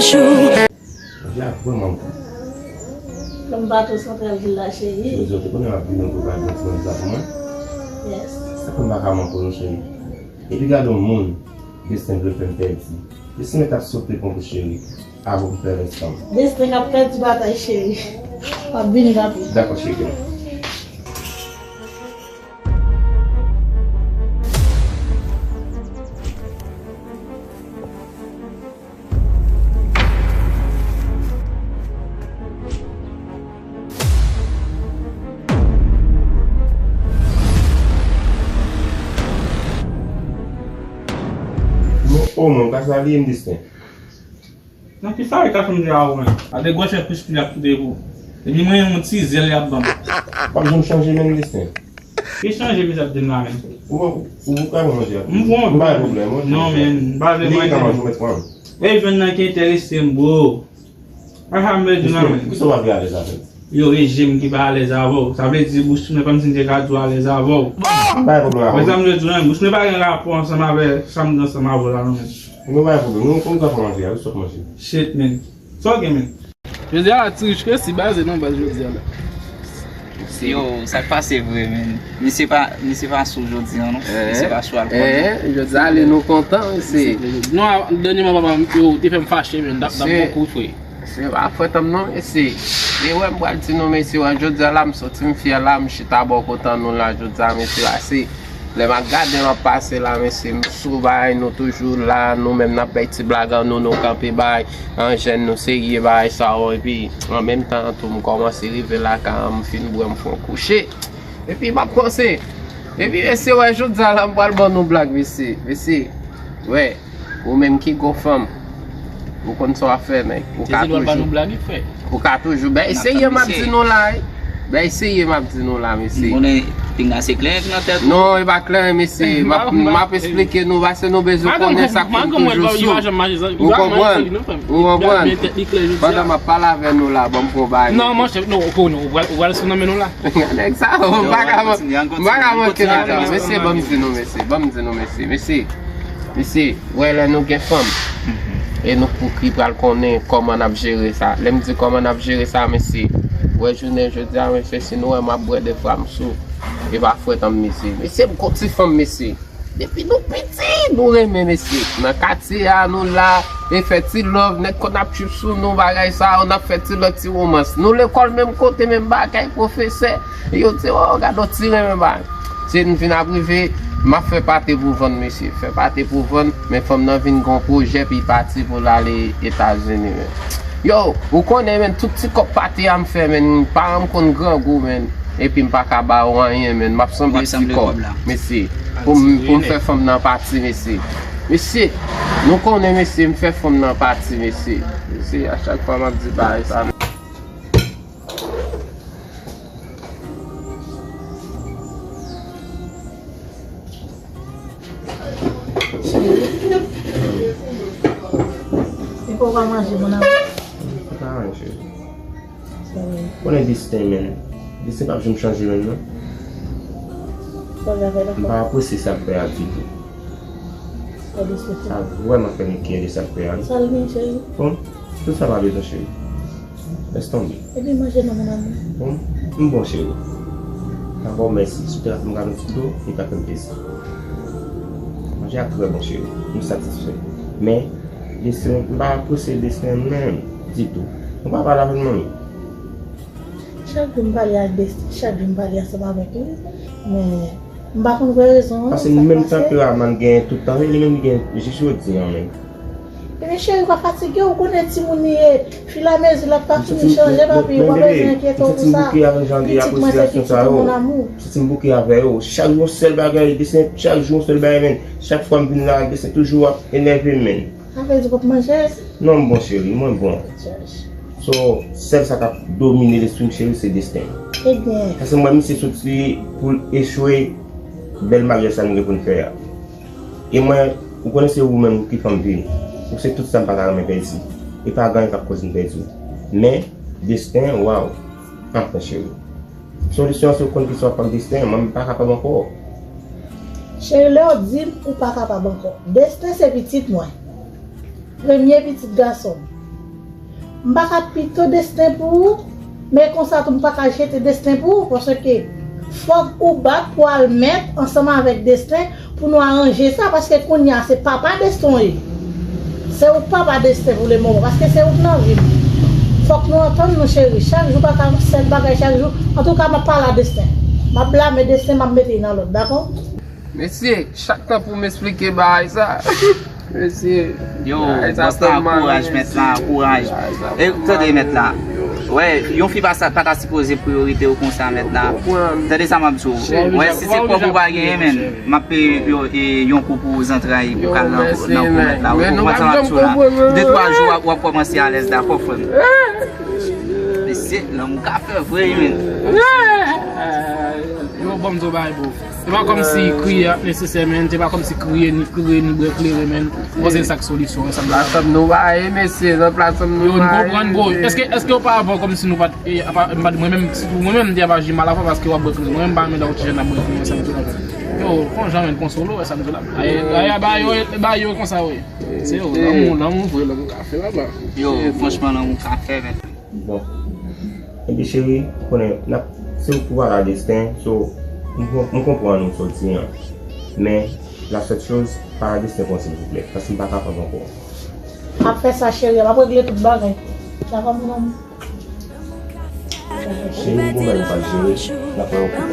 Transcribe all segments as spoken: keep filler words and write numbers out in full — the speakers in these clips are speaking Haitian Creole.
Jodi a vrèman gou. Kòm bato santral vil la, cheri. Jodi a, ou te konnen m ap vini pou bay bon ti manti sa pou mwen? Yes. Sa fè m pa ka manke w non, cheri. Epi gade yon moun, Destin vle fè m pèdi. Destin mèt ap sote pran pou cheri. Avan pou fè rès ansanm. Destin ap pèdi batay, cheri. M ap vini, papi. Dakò, cheri. Mwen, o mwen, ka sa li ye, m Destin? Nan ki sa e ka fè m di a ou menm? A de gwòchè kouspil ap kite pou. Epi mwen yon ti zèl y ap ban m. W ap janm chanje menm Destin. Ki chanje misye ap di m la menm? Ou, ou, ou ka manje ak m. M pran. M pa gen pwoblèm, mwen. Non, men, m pa vle manje. Li ka manje, ou mèt pran. E jwenn nan ki enterese m, bro. A sa m vle di w la menm. Kisa w pa vle alèz avè m? Yo, e je m ki pa alèz avè w. Sa vle di bouch mwen kòmsi m te ka di w alèz avè w. M pa gen pwoblèm avè w. Men sa m vle di w la menm, bouch mwen pa gen rapò ansanm avè sa m gen ansanm avè w la non menm. Nou pa gen pwoblèm. Nou konn sa pou manje a, wi, sòt manje. Shit, man. Sa w gen, man? Jodi a la, ti rich resi baze nan baz jodi a la. Yo, sa k pase vre, man? Misye pa, misye pa sou jodi a, non. Misye pa sou alkòl, non. Jodi a, ale nou kontan, mesye. Non, dènyèman, papa m, yo, te fè m fache, man. T ap, t ap bon kou, frè. Se pa fwèt an m non, mesye. E wè m pral di nou, mesye, wè jodi a la, m soti, m fyè la, m chita bò kote nou la, jodi a, mesye, ase. Lè m ap gade, m ap pase la, mesye, m sou bagay, nou toujou la, nou menm n ap bay ti blag an nou, nou kanpe bay, an jèn nou serye bagay sa yo, epi an menm tan an tou, m kòmanse rive lakay an, m fin bwè, m fè yon kouche. Epi m ap panse, epi mesye, wè jodi a la, m pral ban nou blag, mesye, mesye, wè. Ou menm ki gon fanm, ou konn sa w ap fè, nèg. Ou ka toujou, ou ka toujou, ben eseye m ap di nou la, wi. Ben eseye m ap di nou la, mesye. M konnen pinga se kleren ki nan tèt ou. Non, e pa kleren, mesye. M ap, m ap esplike nou, paske nou bezwen konnen sa k fè m toujou sou. Ou konprann? Ou konprann? Pandan m ap pale avè nou la, ban m pran bagay. Non, monchè, non, ou pral, ou pral sou nan men nou la. Nèg sa, m pa ka, m pa ka manke nan tan. Mesye, ban m di nou, mesye, ban m di nou, mesye, mesye. Mesye, wè lè nou gen fanm, e nou pou ki pral konnen kòman n ap jere sa. Lè m di kòman n ap jere sa, mesye, wè jounen jodi a, mesye, si nou wè m ap bwè de fwa m sou, e pa fwèt an m, mesye. Mesye, m gon ti fanm, mesye. Depi nou piti, nou renmen, mesye. Nan katye a, nou la, e fè ti love, nèg konn ap trip sou nou, bagay sa yo, n ap fè ti love, ti romans. Nou lekòl menm kote, menm bagay, pwofesè. Yo di, o, gade yon ti renmen bagay. Se n vin ap rive, m ap fè pate pou vann, mesye. Fè pate pou vann, men fanm nan vin gon pwojè, epi pati pou l ale Etazini, men. Yo, ou konnen, men, tout ti kòb pate a m fè, men, paran m konn grangou, men. Epi m pa ka ba yo anyen, men. M ap sanble ti kòb, mesye. Pou m, pou m fè fanm nan pati, mesye. Mesye, nou konnen, mesye, m fè fanm nan pati, mesye. Mesye, a chak fwa m ap di bagay sa. Cheri. E pou w pa manje, mon amour? Sa pa anyen, cheri. Konnen Destin, men. Destin p ap janm chanje, menm, non. M pa apresye sa l fè a ditou. Sa vrèman fè m enkyete sa l fè a, wi. Bon, tout sa pa bezwen, cheri. Lès tonbe. Epi manje non, mon amour. Bon, m bon, cheri. Dabò, mèsi. Si w te ka fè m kado ti dlo, li ta fè m plezi. Manje a trè bon, cheri. M satisfè. Men, Destin, m pa apresye Destin menm ditou. Ou pa pale avè l, manmi? Chak jou m pale ak Destin, chak jou m pale ansanm avèk li. Men, m pa konn vrè rezon an, sa k pase. Paske menm tanperaman l genyen tout tan, li menm li gen jis jodi a menm. Ebyen, cheri, pa fatige, ou konnen timoun li ye. Filamezi, l ap ka fini chanje, papi, ou pa bezwen enkyete w pou sa. Pitit mwen se pitit ou, mon amour. Santi m bouke avè yo. Chak jou yon sèl bagay, Destin, chak jou yon sèl bagay, men. Chak fwa m vin la, Destin toujou ap enève m, men. Sa vle di w p ap manje? Non, m bon, cheri, mwen bon. So, sèl sa k ap domine lespri m, cheri, se Destin. Ebyen. Paske m wè misye soti pou l echwe bèl maryaj sa nou gen pou n fè a. E mwen, ou konnen se ou menm ki fè m viv. Ou se tout sa m pa ta renmen pèdi. E pa gen anyen k ap koz m pèdi w. Men, Destin, waw. Anfen, cheri. Solisyon an se w konn ki sa w ap fè ak Destin, mwen m pa kapab ankò. Cheri, lè w di m ou pa kapab ankò. Destin se pitit mwen. Premye pitit gason m. M pa ka pito desten pou ou, men konsa tou m pa ka jete desten pou ou, paske fòk ou bat pou al mèt ansanm avèk desten pou nou aranje sa, paske kounye a se papa desten w ye. Se ou k papa desten pou lemoman, paske se ou k nan vi m. Fòk nou antann nou cheri, chak jou pa ka yon sèl bagay chak jou. Antouka, m ap pale a desten. M ap blame desten, m ap mete l nan lòd, dakò? Mesye, chak tan pou m esplike bagay sa. Mesye, yo, bagay sa bòs la, fè m mal, kouraj, mèt la, mesye. Kouraj. Bagay sa fè m mal, yo. E, tande, mèt la. Wè, yon fi pa sa, pa ta sipoze priyorite w konsa, mèt la. Ou konprann? Tande sa m ap di w. Wè, si se kòb ou pa genyen, men, m ap peye yo, e, yon kou pou zantray pou k al nan, nan kou mèt la. Ou konprann sa m ap di w la? De twa jou, w ap, w ap kòmanse alèz, dakò, frè m? Mesye, lanmou ka fè vre, men. Yo, ban m di w bagay, bro. Se pa kòmsi kriye ap nesesè, men. Se pa kòmsi kriye, ni kriye, ni bwè kleren, men. Bon, se sa k solisyon an, sa m di. Plas anm nou baye, mesye, nan plas anm nou baye. Yo, nou konprann, bro. Èske, èske oparavan, kòmsi nou pa t, e, apa, m pa t, mwen menm, sitou mwen menm, m te ap aji mal avè w paske w ap bwè kleren. Mwen menm, m pa renmen lè yon ti jèn ap bwè kleren, sa m di w la. Yo, fon jan, men, konsole w, sa m di w la. Aye, aye, ba yo, ba yo konsa, wi. Se yo, lanmou, lanmou vre, lanmou ka fè laba. Yo, franchman, lanmou ka fè, men. Bon. Epi cheri, konnen, n ap, se ou k papa desten, so, m, m konprann ou soti an. Men, la seule chose, papa desten pran silvouplè, paske m pa kapab ankò. M ap fè sa, cheri, m ap regle tout bagay. Dakò, mon amour? Cheri, m gon bagay m pral jere, n ap wè yo pita.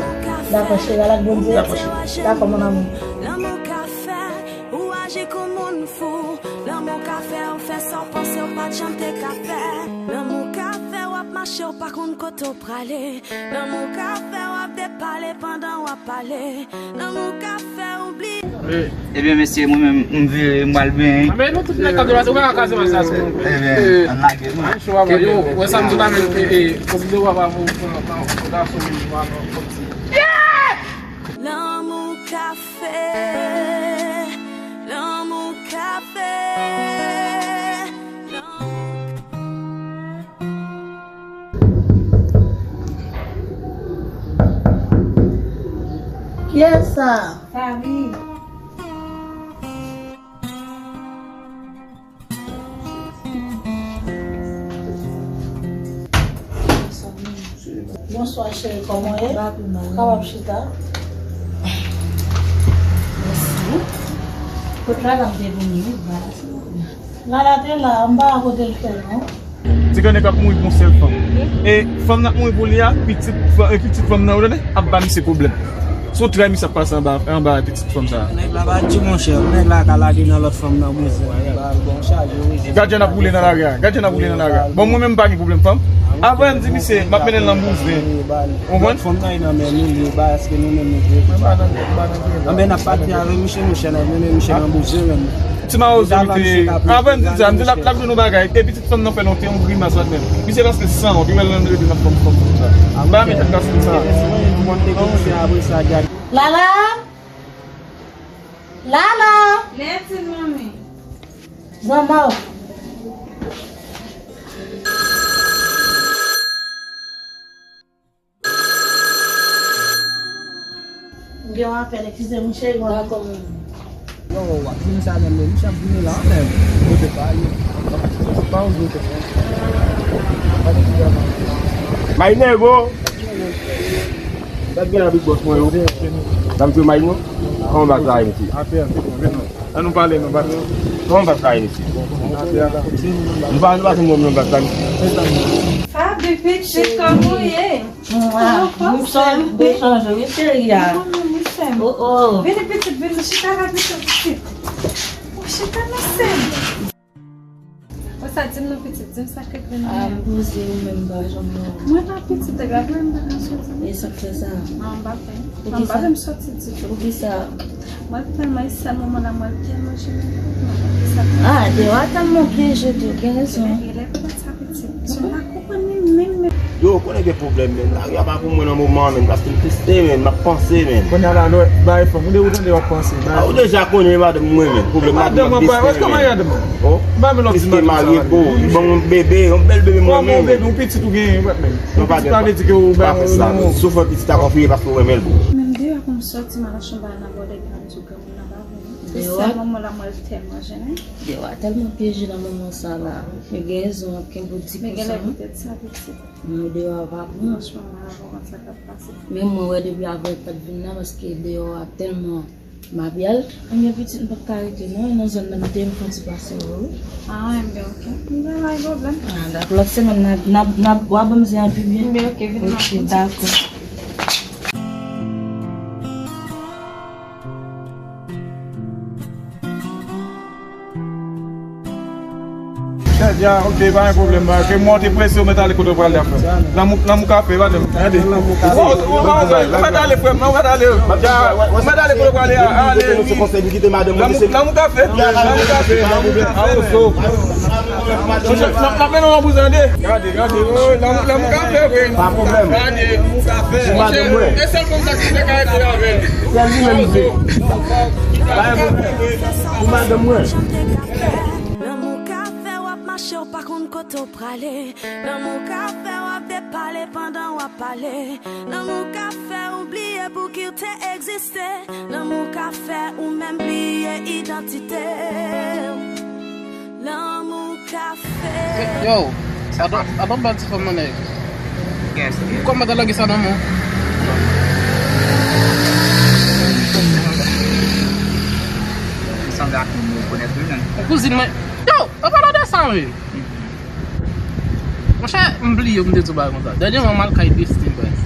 Dakò, cheri, al ak Bondye. Dakò, cheri. Dakò, mon amour. Lanmou ka fè ou aji kon moun fou. Lanmou ka fè ou fè sa w panse w pa t janm te ka fè. Lanmou ka fè w ap mache, w pa konn kote w prale. Lanmou ka fè w ap depale pandan w ap pale. Lanmou ka fè w bliye. Ebyen, mesye, mwen menm, m vire, m pral benyen. Men nou tout nèg k ap depase, ou pa ka kraze match la sou nou. Ebyen, ann lage nou. Yo, wè sa m di w la, men, e, e, konsidere w ap avè w pran, pran, pran gason, men, w ap pran kòmsi. Lanmou ka fè, lanmou ka fè, lanmou. Kiyès sa? Fabi. Bonswa, cheri, kòman w ye? Ou kapab chita. Mèsi. Kot Lala m te vini, wi, Lala. Lala te la, m pa wè kote l fè, non. Ti grann nèg ap mouri pou yon sèl fanm. E fanm nan ap mouri pou li a, pitit, e pitit fanm nan, ou tande, ap ba misye pwoblèm. Se yon tray misye ap pase anba, anba pitit fanm sa a. Nèg la pa di, monchè, nèg la ka lage nan lòt fanm nan bouzen, ba l bon chaje, wi. Gad jan n ap woule nan lari a, gad jan n ap woule nan lari a. Bon, mwen menm m pa gen pwoblèm fanm. Avan m di misye, m ap mennen l nan bouzen. Ou konprann? Lòt fanm nan e nan men nou, li ba èske nou menm nou dwe. Anben n ap pati avè misye, monchè, n ap mennen misye nan bouzen menm. Ti mawozo li te ye. Avan m di sa, m di l ap, l ap jwenn yon bagay. Epi ti fanm nan fè l yon, te yon grimas la menm. Misye paske san, ou te wè l nan rete nan fanm, fanm, fanm sa. Ba men tèt kase sa. Lala! Lala! Lèt, manmi. Manman. M gen yon apèl, eskize m, cheri, mwen. Dakò, manmi. Yo, w ap vin sa menm, men misye ap vini la menm. Yo te pale. Pa yon zo te fè. May Nego! Gad gen la big boss mwen yo. Dam jwe may mwen. Kòman bat la, M C? Atè, se bon, vin non. An nou pale, non, bat. Kòman bat la, M C? Atè, atè. Nou pa, nou pa fin bon, non, bat la, M C. Fabi, pitit, kòman w ye? Mwa, nou chanje, nou chanje, wi, cheri a. Oh, oh. Vini, pitit, vini, chita la, pitit, pitit. Ou chita nan sèn. Ou sa di m non, pitit, di m sa k rive nan men. A, poze ou menm pa janm non. Mwen la, pitit, te gade mwen pa nan soti. E sa k fè sa? Non, m pa fè. Mwen pa janm soti ditou. Poukisa? Mwen tèlman, e sèl moman la, mwen tèlman jene. Ah, te wa tèlman byen jete, gen rezon. Genlè poutèt sa, pitit. Yo, ou konnen gen pwoblèm, men. Lari a pa pou mwen nan moman an, men, paske m triste, men, m ap panse, men. Kounye a la, lè w bay fanm, ou de-, ou tande w ap panse, bay fanm. A, ou deja konnen madanm mwen, men. Pwoblèm la, m ap triste, men. Madanm an, bay, wè kòman madanm an? Oh? Triste, marye, bon, li ban mwen bebe, yon bèl bebe mwen, men. Yon bebe, yon pitit ou genyen, wè, men. Yon pitit pa vle di ke ou bay yon. Pa fè sa, men. Si w fè pitit, sa konfye paske w renmen l, bon. Menm deyò pou m sòti, m al achte yon bagay nan bòdè, granmoun nan pa vle. Sèl moman la, mwen tèlman jennen. Deyò a tèlman pyeje nan moman sa la. Men gen rezon w ap kenbe w di pou sa. Men gen lè poutèt sa, pitit. Men deyò a pa bon. Franchman, mwen pa konn sa k ap pase. Men mwen wè depi avè l pa t vin la, paske deyò a tèlman mabyal. Ebyen, pitit, m p ap ka rete non, nan zòn nan m te ye, m fon ti pase wè w wi. Ah, ebyen, ok. Ebyen, pa gen pwoblèm. Ah, dakò. Lòt semèn, n a, n a, n a, w a ban m zen an pi byen. Ebyen, ok, vin nan. Ok, dakò. Chè, dja, ok, pa gen pwoblèm, ba, ke mwen te prese, ou mèt ale kote w prale a, frè. Lanmou, lanmou kafe, pa de, gade. Ou, ou, ou, ou mèt ale, frè m, ou mèt ale. Dja, ou mèt ale kote w prale a, ale. Lanmou, lanmou kafe, lanmou kafe, lanmou kafe. Monchè, n ap, n ap mennen w nan bouzande. Gade, gade, oh, lanmou, lanmou kafe, ok. Pa pwoblèm. Gade, lanmou kafe. Monchè, e sèl konn sa ki te ka ede avè l. Sèl li menm li. Pa gen pwoblèm. Pou madanm mwen. Lanmou ka fè w ap mache, w pa konn kote w prale. Lanmou ka fè w ap depale pandan w ap pale. Lanmou ka fè w bliye pou ki w te egziste. Lanmou ka fè ou menm bliye idantite w. Lanmou ka fè. Yo, adan, adan bal ti fanm nan nèg. Yes, yes. Kòman ta lage sa nan men w? Li sanble ak moun mwen rekonèt wi, menn. Yon kouzin mwen. Yo, an palan de sa, wi. Monchè, m bliye pou m te di w bagay konsa. Dènyèman, m al kay Destin, baz.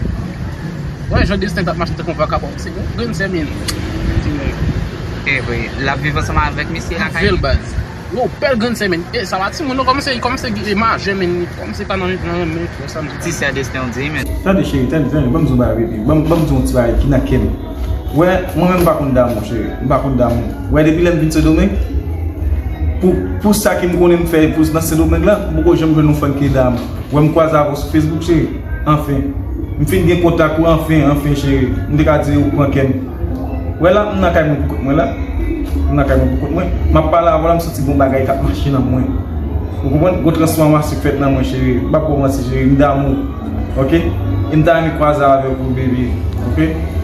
Wè, jan Destin t ap mache tankou yon vakabon. Se yon grenn sè, men. Ti nèg. E vre, l ap viv ansanm avèk misye lakay li. Bèl baz. Yo, bèl grenn sè, men. E, sa pa timoun, non, kòm se, kòm se, e, majè, men. Kòm se pa nan, nan, nan, nan, sa m di. Ti sè Destin, w di, men. Tande, cheri, tande, tande, ban m di w bagay, baby. Ban m, ban m di w yon ti bagay ki nan kè m. Wè, mwen menm m pa konn damou, cheri. M pa konn damou. Wè, depi lè m vin Sendomeng, pou, pou sa ke m konnen m fè pou nan Sendomeng lan, m poko janm jwenn yon fanm ki damou. Wè, m kwaze avè w sou Facebook, cheri. Anfen. M fin gen kontak ou, anfen, anfen, cheri. M te ka di ou pran kè m. Wè la, m nan kay mwen pou kont mwen la. M nan kay mwen pou kont mwen. M ap pale avè w la, m santi gon bagay k ap mache nan mwen. Ou konprann? Gon transfòmasyon k fèt nan mwen, cheri. M p ap ba w manti, cheri. M damou. Ok? E m ta renmen kwaze avè w pou bebe. Ok?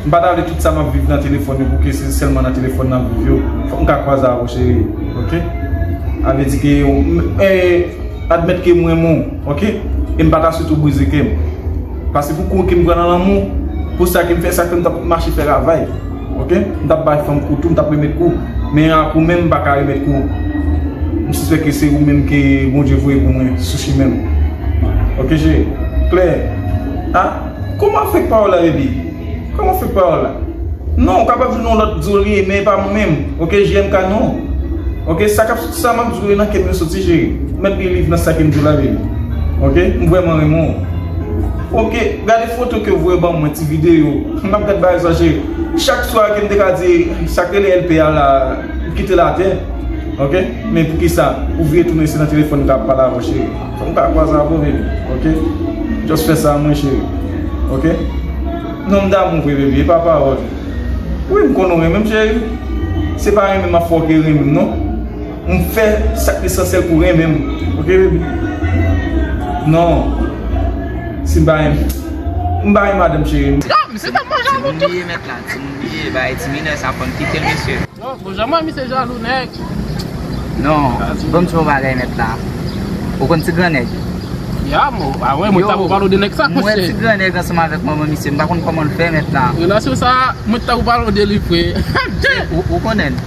M pa ta vle tout sa m ap viv nan telefòn yo pou ke se sèlman nan telefòn nan viv yo. Fòk m ka kwaze avè w, cheri. Ok? A vle di ke, eh, admèt ke m renmen w, ok? E m pa ta swete w brize kè m. Paske pou kou ke m pran nan lanmou, pou sa ke m fè, sa k fè m t ap mache fè ravay, ok? M t ap bay fanm kou tou, m t ap remèt kou. Men ak ou menm, m pa ka remèt kou. M sispèk ke se ou menm ke Bondye voye pou mwen sou chimen m. Ok, cheri? Klè. Ah? Kòman fèk pawòl la, baby? Kòman fèk pawòl la? Non, ou kapab jwenn yon lòt di w li ye, men e pa mwen menm. Ok, J M K non. Ok, sa k ap, sa m ap di w nan kè m yo soti, cheri. Mèt li liv nan sa ke m di w la, baby. Ok, m vrèman renmen w. Ok, gade foto ke w voye ban mwen, ti videyo. M ap gad bagay sa, cheri. Chak swa ke m te ka di, sa k rele L P a la, m kite l atè. Ok, men poukisa? Ou vire tounen se nan telefòn m ka ap pale avè w, cheri. Fò m ka kwaze avè w, baby. Ok? Just fè sa, mwen, cheri. Ok? Non, m damou vre, baby, e pa pawòl. Wi, m konnen w renmen m, cheri. Se pa renmen m ap fè w ke renmen m, non. M fè sa k esansyèl pou renmen m. Ok, baby? Non. Si m pa renmen, m pa renmen madanm, cheri. Yo, misye tèlman jalou tou. Timoun li ye, mèt la. Timoun li ye, bay ti minè sa, fò n kite l, mesye. Non, bon, jan mwen, misye jalou, nèg. Non, ban m di w yon bagay nèt la. Ou konn ti grannèg? Ya, mo, a wè, mwen ta pou pale w de nèg sa, mwen wè ti grannèg ansanm avèk manman misye, m pa konn kòman l fè nèt la. Relasyon sa, mwen ta pou pale w de li, frè. Ou, ou konnen l?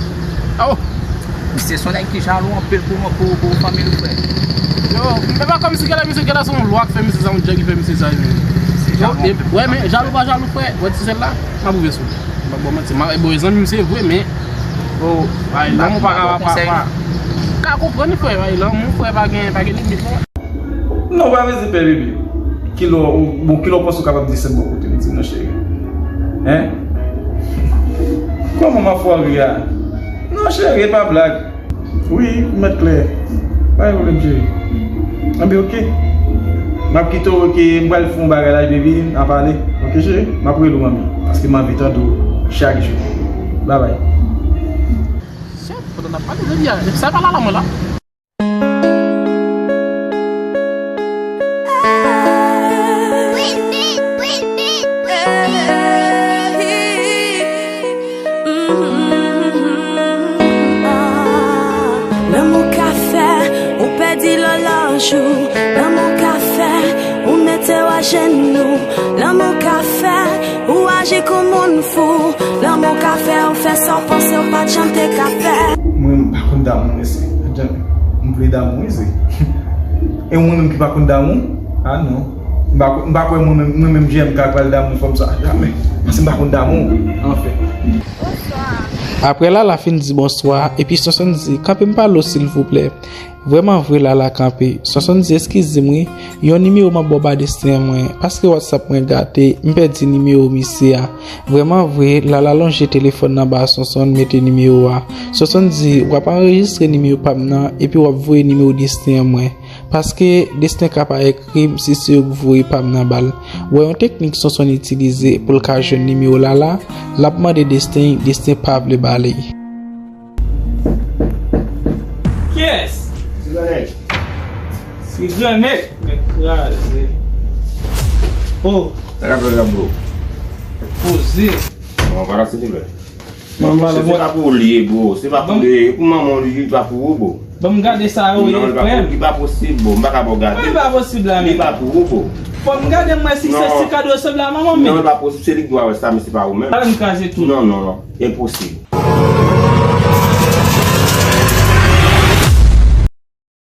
Oh. Misye se yon nèg ki jalou anpil pou, pou, pou fanmi l, frè. Yo, e pa kòmsi genlè misye, genlè se yon lwa k fè misye sa, yon djè ki fè misye sa, men. Misye jalou anpil. Wè, men jalou pa jalou, frè. Wè ti sèl la, m ap ouvè sou li. M pa ba w manti, m a, bon, e zanmi m se vre, men, oh, bay lanmou pa ka, pa, pa, pa ka konprann, frè, bay lanmou, frè, pa gen, pa gen limit, non. Non, pa vle di pè bebe. Kilè w, bon, kilè w panse w kapab desann bò kote m, di m non, cheri. Hein? Kòman m ap fè w ri a? Non, cheri, e pa blag. Wi, ou mèt klè. Pa gen pwoblèm, cheri. Anben, oke. M ap kite w, oke, m pral fè yon bagay la, baby, n a pale. Oke, cheri? M ap rele w, manmi, paske m anvi tande w chak jou. Babay. Chèf, pandan n ap pale, jodi a, sa pa la, la, mwen la. Lanmou ka fè ou pèdi lòlòj ou. Lanmou ka fè ou mete w ajenou. Lanmou ka fè ou aji kou moun fou. Lanmou ka fè ou fè sa w panse w pa t janm te ka fè. Mwen, m pa konn damou, mesye. Janm, m vle damou, wi, se. E mwen menm ki pa konn damou? Ah non. M pa, m pa kwè mwen menm, mwen menm J M K pral damou fanm sa. Jamè. Paske m pa konn damou. Anfen. Apre Lala fin di bonswa, epi Sonsonn di, "Kanpe m pale w silvouplè." Vrèman vre Lala kanpe. Sonsonn di, "Eskize m wi, yon nimewo m ap ba w ba Desten an mwen, paske WhatsApp mwen gate, m pèdi nimewo misye a." Vrèman vre, Lala lonje telefòn nan ba Sonsonn, mete nimewo a. Sonsonn di, "W ap anrejistre nimewo pa m nan, epi w ap voye nimewo Desten an mwen. Paske Desten ka pa ekri m si se yo k voye pa m nan ba l." Wè yon teknik Sonsonn itilize pou l ka jwenn nimewo Lala, l ap mande Desten, Desten pa vle ba li. Kiyès? Ti Gran Nèg. Ti Gran Nèg. Mèt kraze. Oh. Sa k ap fèt la, bro? Poze. Non, pa la, silvouplè. Manman, se, se pa pou ou li ye, bro. Se pa pou ou li ye. Pou manman ou li, li pa pou ou, bro. Ban m gade sa yo ye, frè m. Non, li pa pou, li pa posib, bro. M pa ka ba w gade. Kòman li pa posib la menm? Li pa pou ou, bro. Fò m gade m wè si se, si kado sanble a manman m. Non, li pa posib. Se li ki dwe wè sa, men se pa ou menm. Al ann kraze tout. Non, non, non. Enposib.